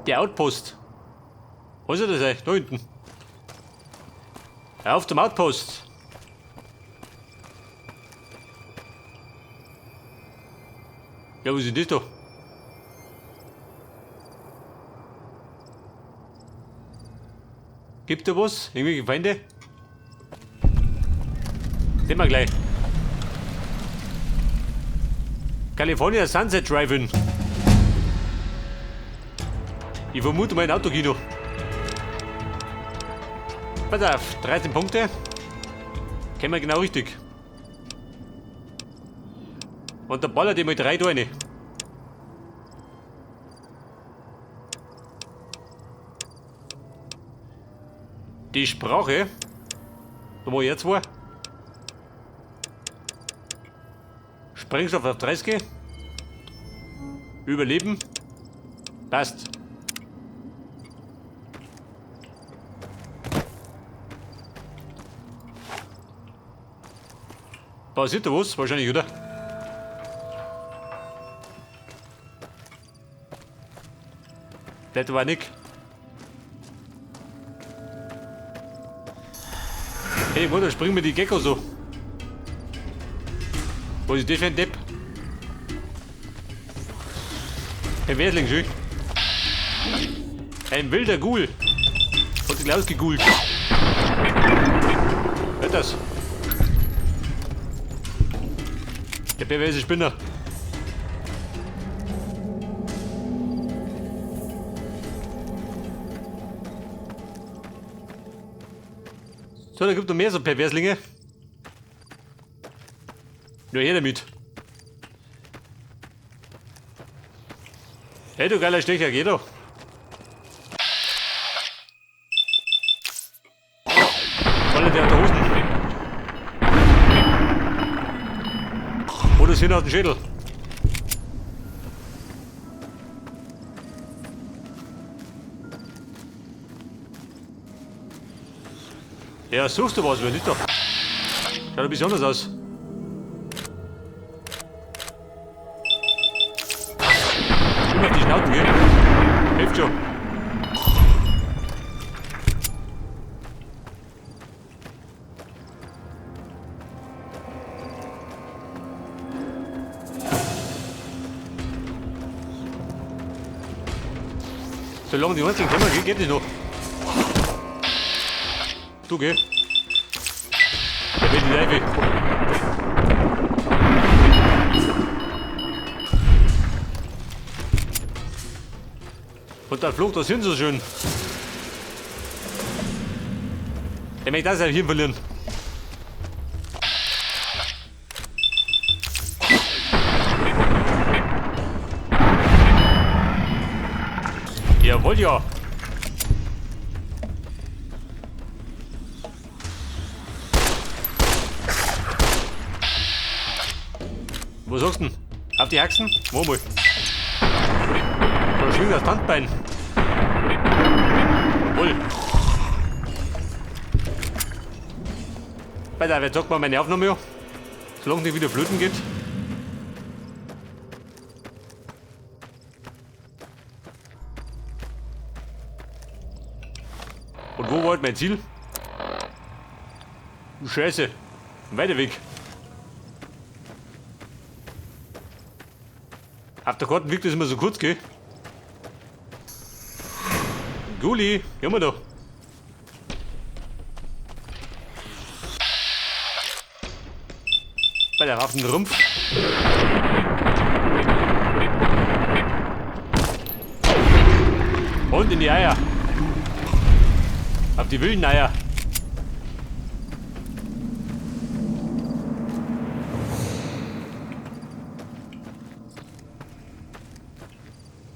Der Outpost. Was ist das eigentlich? Da hinten. Auf zum Outpost. Ja, was ist das da? Gibt da was? Irgendwelche Feinde? Sehen wir gleich. California Sunset Drive-In. Ich vermute mal ein Autokino. Pass auf, 13 Punkte. Kennen wir genau richtig. Und da ballert ich mal 3 da rein. Die Sprache, da wo ich jetzt war. Sprengstoff auf 30. Überleben. Passt. Passiert da was? Wahrscheinlich, oder? Das war nix. Hey, wo, da springen mir die Gecko so. Was ist das für ein Depp? Ein Wehrling, schön. Ein wilder Ghoul. Hat sich ausgegult. Hört das? Der perverse Spinner. So, da gibt noch mehr so Perverslinge. Nur her damit. Hey, du geiler Stecher, geh doch. Volle der Hosen. Hol das hin aus dem Schädel. Ja, suchst du was, wenn nicht doch. Schaut ein bisschen anders aus. Schön auf die Schnauzen, gell? Hilft schon. Solange die einzelnen kommen, geht das noch. Du geh. Der will die Leibe. Und dann flog das hin so schön. Der möchte das ja hier verlieren. Jawohl, ja. Wo sagst du denn? Auf die Haxen? Wo mal? Da schwingt das Standbein. Jawohl. Bei der, wer sagt mal meine Aufnahme ja? Solange nicht wieder flöten geht. Und wo war halt mein Ziel? Scheiße. Weiter Weg. Auf der Karte wirkt das immer so kurz, gell? Gulli, gehen wir da. Bei der auf den Rumpf. Und in die Eier. Auf die wilden Eier.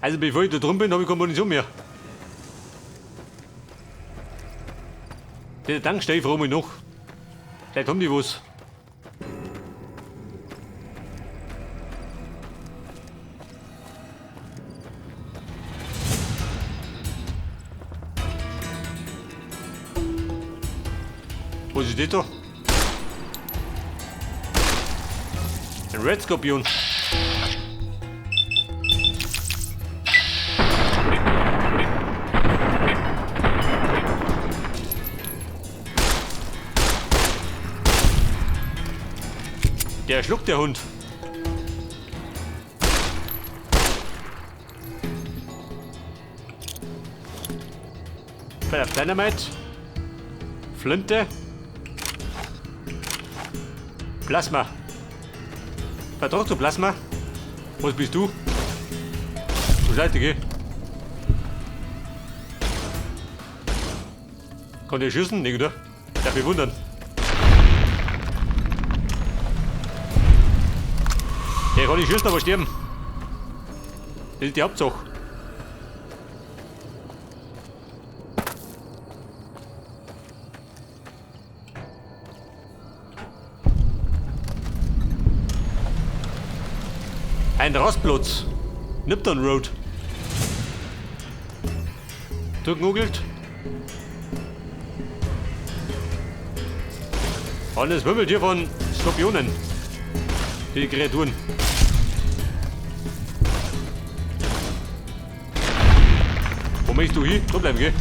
Also bevor ich da drin bin, habe ich keine Munition mehr. Der Tankstelle frage ich mich noch. Vielleicht haben die was. Was ist das da? Ein Red Scorpion. Der schluckt der Hund. Dynamite. Flinte. Plasma. Vertragst du Plasma? Was bist du? Zur Seite geh. Kann der schießen? Nee, oder? Darf ich wundern. Der kann nicht schießen, aber sterben. Das ist die Hauptsache. Ein Rastplatz. Nipton Road. Durchgenuggelt. Und es wimmelt hier von Skorpionen. Die Kreaturen. Wo möchtest du hin? Da bleiben, gell?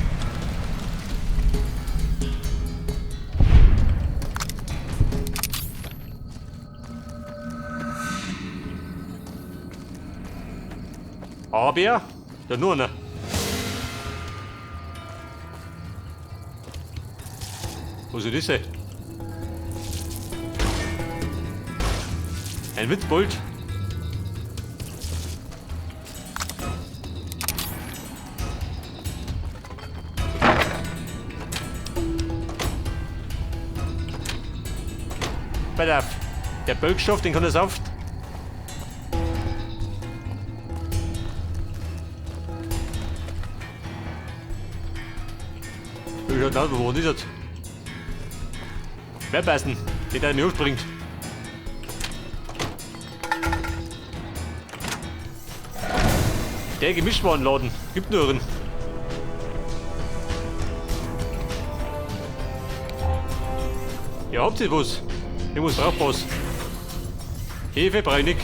Aber, da nur einer. Wo soll das sein? Ein Witzbold. Pass auf, der Bölkstoff, den kann er sauft. Wie schaut aus, wo ist das? Wer beißen, den der mir hochspringt. Der Gemischtwarenladen gibt nur einen. Ja, habt ihr was? Ich muss drauf was. Hefe breinig.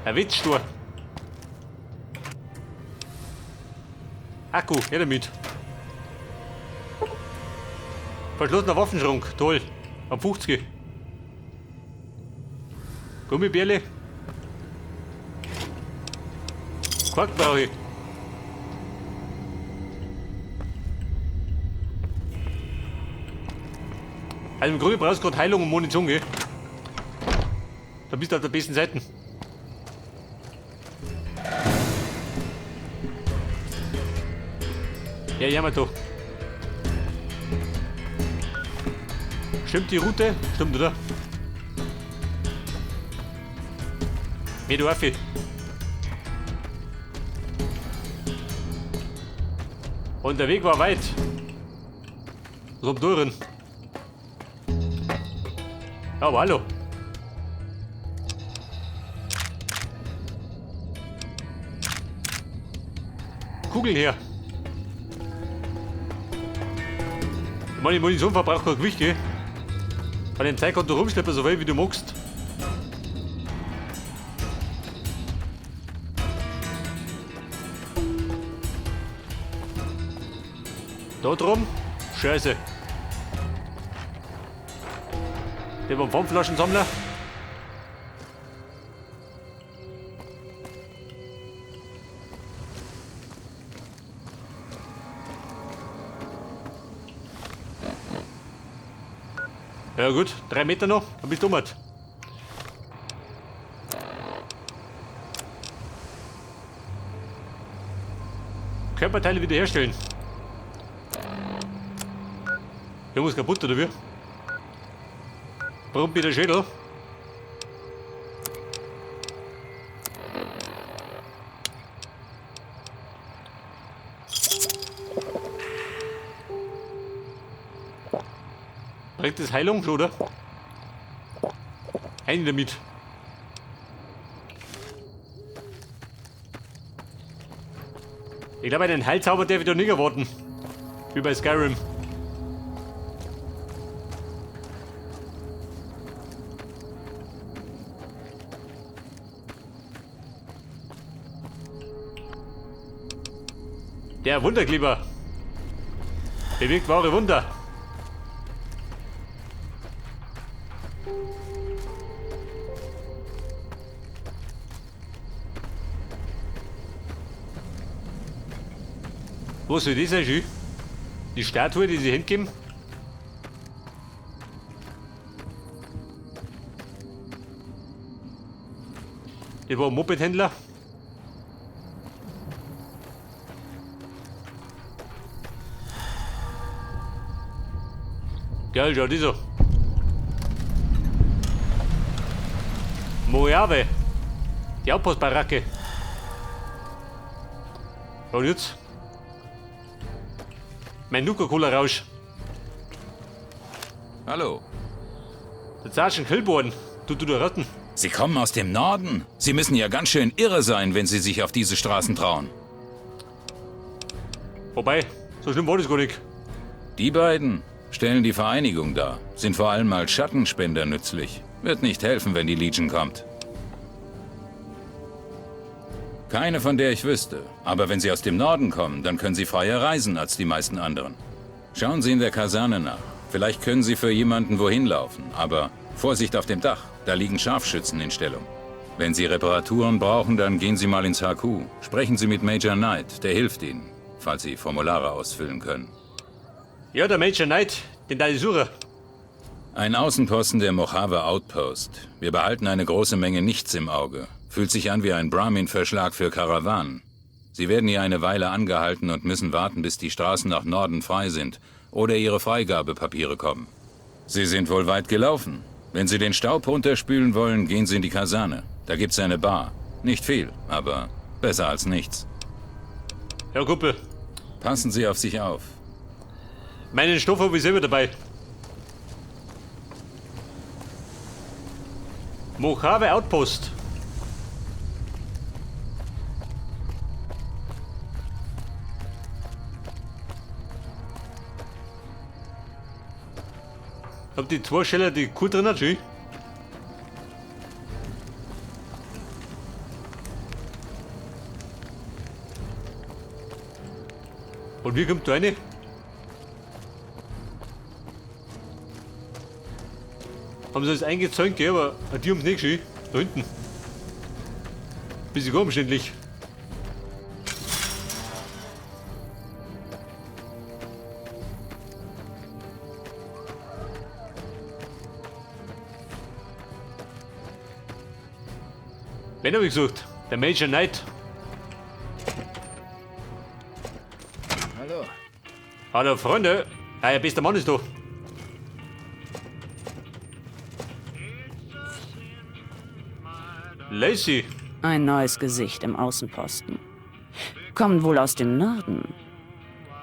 Ein Witzstur. Akku, her damit. Verschlossener Waffenschrank, toll. Am 50. Gummibärle. Quark brauche ich. Also im Grunde brauchst du gerade Heilung und Munition, gell? Da bist du auf der besten Seite. Ja, jammer doch. Stimmt die Route? Stimmt, oder? Mir du Affe. Und der Weg war weit. So durch. Ja, aber hallo. Kugeln her. Ich meine, die Munition verbraucht kein Gewicht, gell? Bei dem Zeug kannst du rumschleppen, so viel wie du magst. Da drum? Scheiße. Der war ein Pfandflaschensammler. Ja gut, 3 Meter noch, dann bist du um. Körperteile wiederherstellen. Irgendwas kaputt, oder wie? Warum der Schädel? Bringt das Heilung schon, oder? Ein damit. Ich glaube, einen Heilzauber darf ich da nicht erwarten. Wie bei Skyrim. Der Wunderkleber bewirkt wahre Wunder. Was soll das sein, schön? Die Statue, die sie hingeben? Der war ein Moped-Händler. Geil, schau dieser. Mojave. Die Outpost-Baracke. Und jetzt? Mein Nuka-Cola-Rausch. Hallo. Der Sergeant Kilborn. Du der Ratten. Sie kommen aus dem Norden? Sie müssen ja ganz schön irre sein, wenn Sie sich auf diese Straßen trauen. Wobei, so schlimm war das gar nicht. Die beiden stellen die Vereinigung dar, sind vor allem als Schattenspender nützlich. Wird nicht helfen, wenn die Legion kommt. Keine, von der ich wüsste. Aber wenn Sie aus dem Norden kommen, dann können Sie freier reisen als die meisten anderen. Schauen Sie in der Kaserne nach. Vielleicht können Sie für jemanden wohin laufen, aber Vorsicht auf dem Dach, da liegen Scharfschützen in Stellung. Wenn Sie Reparaturen brauchen, dann gehen Sie mal ins HQ. Sprechen Sie mit Major Knight, der hilft Ihnen, falls Sie Formulare ausfüllen können. Ja, der Major Knight, den da ich suche. Ein Außenposten der Mojave Outpost. Wir behalten eine große Menge Nichts im Auge. Fühlt sich an wie ein Brahmin-Verschlag für Karawanen. Sie werden hier eine Weile angehalten und müssen warten, bis die Straßen nach Norden frei sind oder ihre Freigabepapiere kommen. Sie sind wohl weit gelaufen. Wenn Sie den Staub runterspülen wollen, gehen Sie in die Kaserne. Da gibt's eine Bar. Nicht viel, aber besser als nichts. Ja, Kumpel. Passen Sie auf sich auf. Meinen Stoff habe ich selber dabei. Mojave Outpost. Hab die zwei Scheller die Kuh drin hat, schön. Und wie kommt da rein? Haben sie das eingezäunt, gell, aber die haben's nicht geschehen. Da hinten. Bisschen umständlich. Wen hab ich gesucht? Der Major Knight. Hallo. Hallo Freunde. Ah, ja, bester Mann ist da. Lacey. Ein neues Gesicht im Außenposten. Kommen wohl aus dem Norden.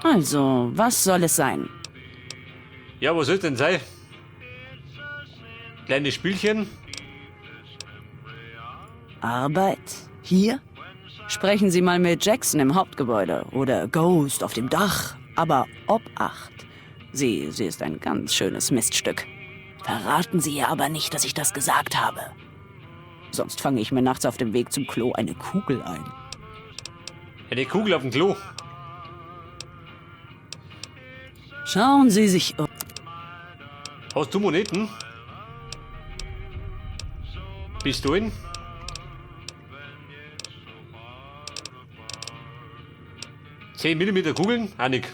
Also, was soll es sein? Ja, was soll's denn sein? Kleines Spielchen. Arbeit? Hier? Sprechen Sie mal mit Jackson im Hauptgebäude oder Ghost auf dem Dach. Aber Obacht. Sie ist ein ganz schönes Miststück. Verraten Sie ihr aber nicht, dass ich das gesagt habe. Sonst fange ich mir nachts auf dem Weg zum Klo eine Kugel ein. Eine Kugel auf dem Klo? Schauen Sie sich um. Hast du Moneten? Pistolen? 10 Millimeter Kugeln? Auch nicht.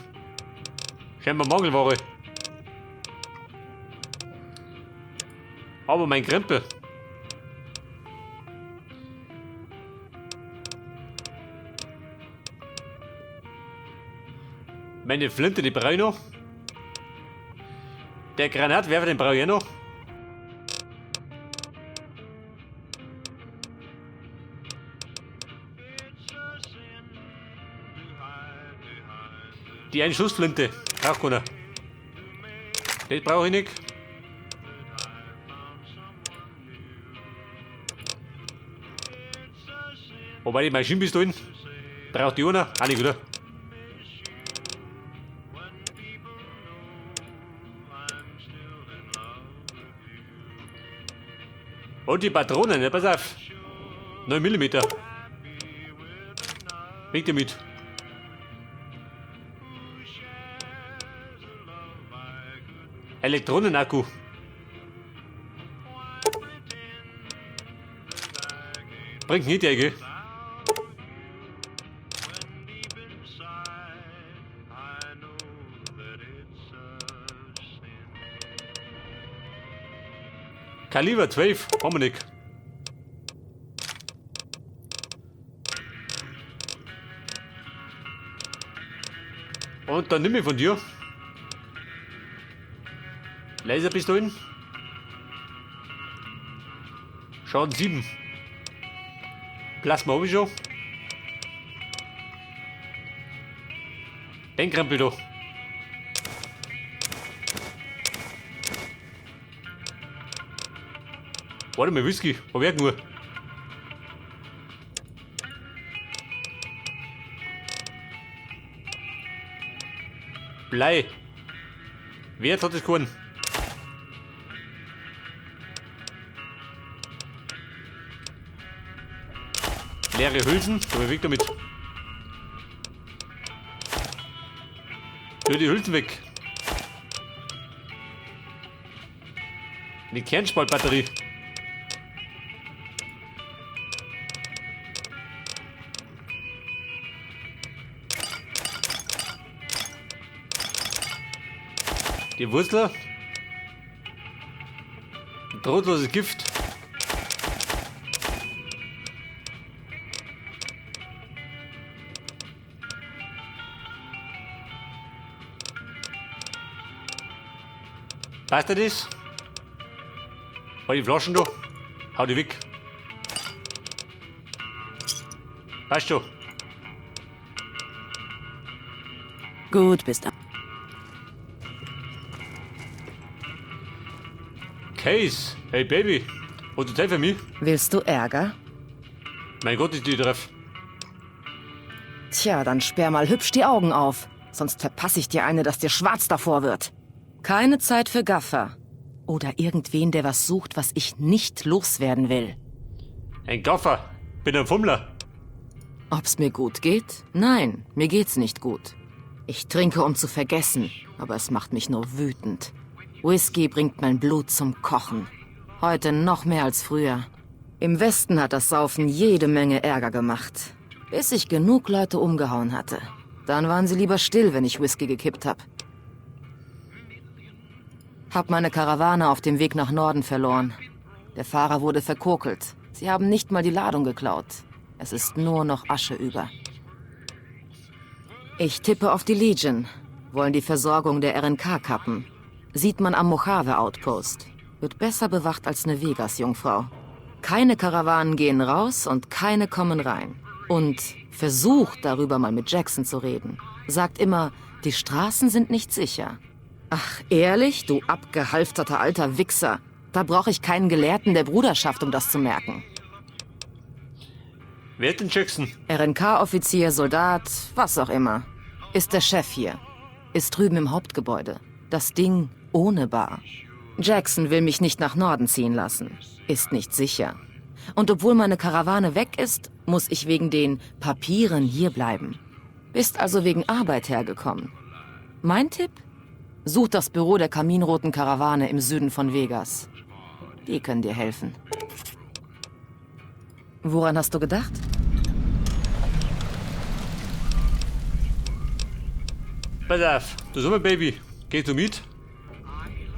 Scheinbar Mangelware. Aber mein Krempel. Meine Flinte, die brauche ich noch. Der Granatwerfer, den brauche ich auch noch. Die Einschussflinte, braucht keiner. Das brauche ich nicht. Wobei die Maschinenpistolen braucht die einer, auch nicht, oder? Und die Patronen, ne? Pass auf. 9 Millimeter. Weg damit. Elektronenakku. Bringt nicht, gell? Kaliber 12, haben wir nicht. Und dann nimm ich von dir. Laserpistolen. Schaden 7. Plasma habe ich schon. Den Krempel doch. Warte mal, Whisky. Hab ich nur. Blei. Wert hat es keinen. Leere Hülsen. So, weg damit. Nur die Hülsen weg. Eine Kernspaltbatterie. Die Wurzel. Drahtloses Gift. Passt dir das? Hau die Flaschen da. Hau die weg. Passt schon. Gut, bis dann. Case. Hey Baby. Hast du Zeit für mich? Willst du Ärger? Mein Gott, ist die Treff. Tja, dann sperr mal hübsch die Augen auf. Sonst verpasse ich dir eine, dass dir schwarz davor wird. Keine Zeit für Gaffer. Oder irgendwen, der was sucht, was ich nicht loswerden will. Ein Gaffer. Bin ein Fummler. Ob's mir gut geht? Nein, mir geht's nicht gut. Ich trinke, um zu vergessen, aber es macht mich nur wütend. Whisky bringt mein Blut zum Kochen. Heute noch mehr als früher. Im Westen hat das Saufen jede Menge Ärger gemacht. Bis ich genug Leute umgehauen hatte. Dann waren sie lieber still, wenn ich Whisky gekippt hab. Hab meine Karawane auf dem Weg nach Norden verloren. Der Fahrer wurde verkokelt. Sie haben nicht mal die Ladung geklaut. Es ist nur noch Asche über. Ich tippe auf die Legion. Wollen die Versorgung der RNK kappen. Sieht man am Mojave Outpost. Wird besser bewacht als eine Vegas-Jungfrau. Keine Karawanen gehen raus und keine kommen rein. Und versucht, darüber mal mit Jackson zu reden. Sagt immer, die Straßen sind nicht sicher. Ach, ehrlich, du abgehalfterter alter Wichser. Da brauche ich keinen Gelehrten der Bruderschaft, um das zu merken. Wer ist denn Jackson? RNK-Offizier, Soldat, was auch immer. Ist der Chef hier. Ist drüben im Hauptgebäude. Das Ding ohne Bar. Jackson will mich nicht nach Norden ziehen lassen. Ist nicht sicher. Und obwohl meine Karawane weg ist, muss ich wegen den Papieren hier bleiben. Bist also wegen Arbeit hergekommen. Mein Tipp? Such das Büro der kaminroten Karawane im Süden von Vegas. Die können dir helfen. Woran hast du gedacht? Pass auf, du Sommer Baby. Gehst du mit?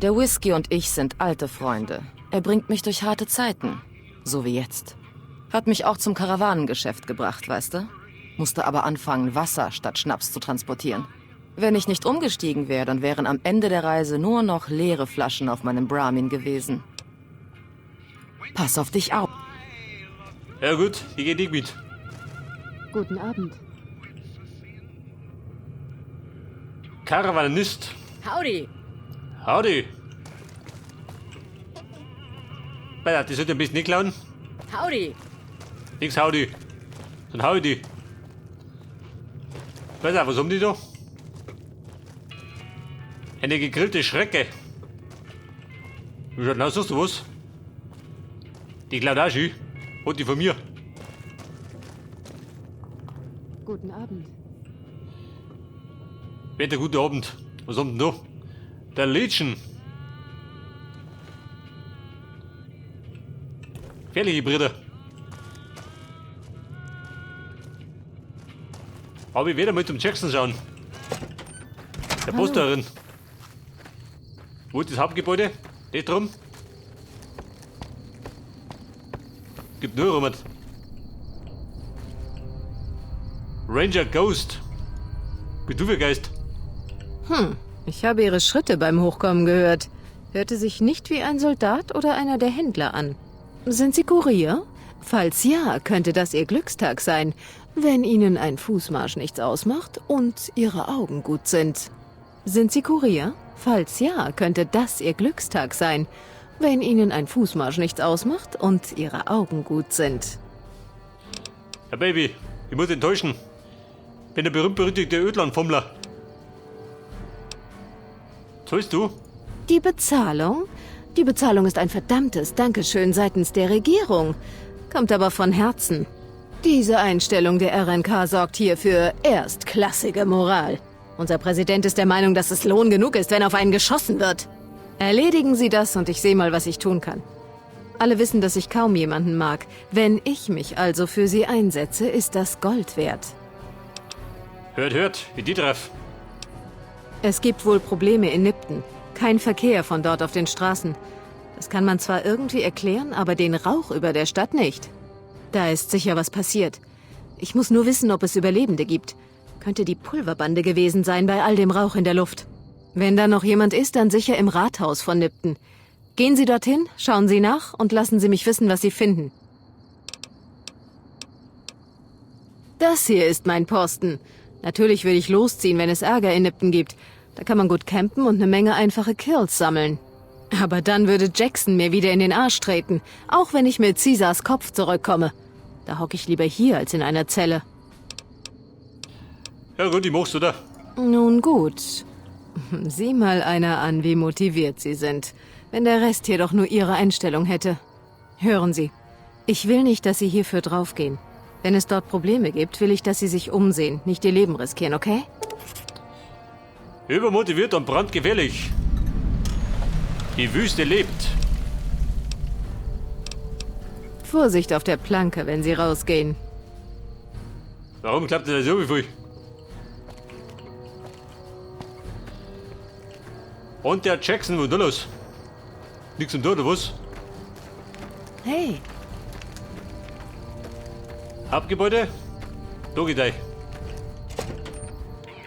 Der Whisky und ich sind alte Freunde. Er bringt mich durch harte Zeiten. So wie jetzt. Hat mich auch zum Karawanengeschäft gebracht, weißt du? Musste aber anfangen, Wasser statt Schnaps zu transportieren. Wenn ich nicht umgestiegen wäre, dann wären am Ende der Reise nur noch leere Flaschen auf meinem Brahmin gewesen. Pass auf dich auf. Ja gut, ich geh nicht mit. Guten Abend. Karawanist. Howdy. Howdy. Pass auf, die sollte ein bisschen nicht klauen. Howdy. Nix Howdy. Dann hau ich die. Pass auf, was haben die da? Eine gegrillte Schrecke. Wie schaut denn aus, hast du was? Die klaut auch schön. Hat die von mir. Guten Abend. Wird ein guter Abend. Was haben denn da? Der Legion. Gefährliche Brüder. Aber ich werde mal zum Jackson schauen. Der Posterin. Wo ist das Hauptgebäude? Das drum? Gibt nur Robert. Ranger Ghost. Bist du für Geist? Ich habe Ihre Schritte beim Hochkommen gehört. Hörte sich nicht wie ein Soldat oder einer der Händler an. Sind Sie Kurier? Falls ja, könnte das Ihr Glückstag sein, wenn Ihnen ein Fußmarsch nichts ausmacht und Ihre Augen gut sind. Sind Sie Kurier? Falls ja, könnte das Ihr Glückstag sein, wenn Ihnen ein Fußmarsch nichts ausmacht und Ihre Augen gut sind. Ja, Baby, ich muss enttäuschen. Bin der berühmt-berüchtigte Ödlandfummler. Zahlst du? Die Bezahlung? Die Bezahlung ist ein verdammtes Dankeschön seitens der Regierung. Kommt aber von Herzen. Diese Einstellung der RNK sorgt hier für erstklassige Moral. Unser Präsident ist der Meinung, dass es Lohn genug ist, wenn auf einen geschossen wird. Erledigen Sie das und ich sehe mal, was ich tun kann. Alle wissen, dass ich kaum jemanden mag. Wenn ich mich also für Sie einsetze, ist das Gold wert. Hört, hört, wie die treff. Es gibt wohl Probleme in Nipton. Kein Verkehr von dort auf den Straßen. Das kann man zwar irgendwie erklären, aber den Rauch über der Stadt nicht. Da ist sicher was passiert. Ich muss nur wissen, ob es Überlebende gibt. Könnte die Pulverbande gewesen sein bei all dem Rauch in der Luft. Wenn da noch jemand ist, dann sicher im Rathaus von Nipton. Gehen Sie dorthin, schauen Sie nach und lassen Sie mich wissen, was Sie finden. Das hier ist mein Posten. Natürlich würde ich losziehen, wenn es Ärger in Nipton gibt. Da kann man gut campen und eine Menge einfache Kills sammeln. Aber dann würde Jackson mir wieder in den Arsch treten, auch wenn ich mit Caesars Kopf zurückkomme. Da hocke ich lieber hier als in einer Zelle. Ja gut, ich mach's, oder? Nun gut. Sieh mal einer an, wie motiviert Sie sind. Wenn der Rest hier doch nur Ihre Einstellung hätte. Hören Sie, ich will nicht, dass Sie hierfür draufgehen. Wenn es dort Probleme gibt, will ich, dass Sie sich umsehen, nicht Ihr Leben riskieren, okay? Übermotiviert und brandgefährlich. Die Wüste lebt. Vorsicht auf der Planke, wenn Sie rausgehen. Warum klappt das so wie viel? Und der Jackson, wo ist da los? Nix im Tor, oder was? Hey, Hauptgebäude? Da geht rein.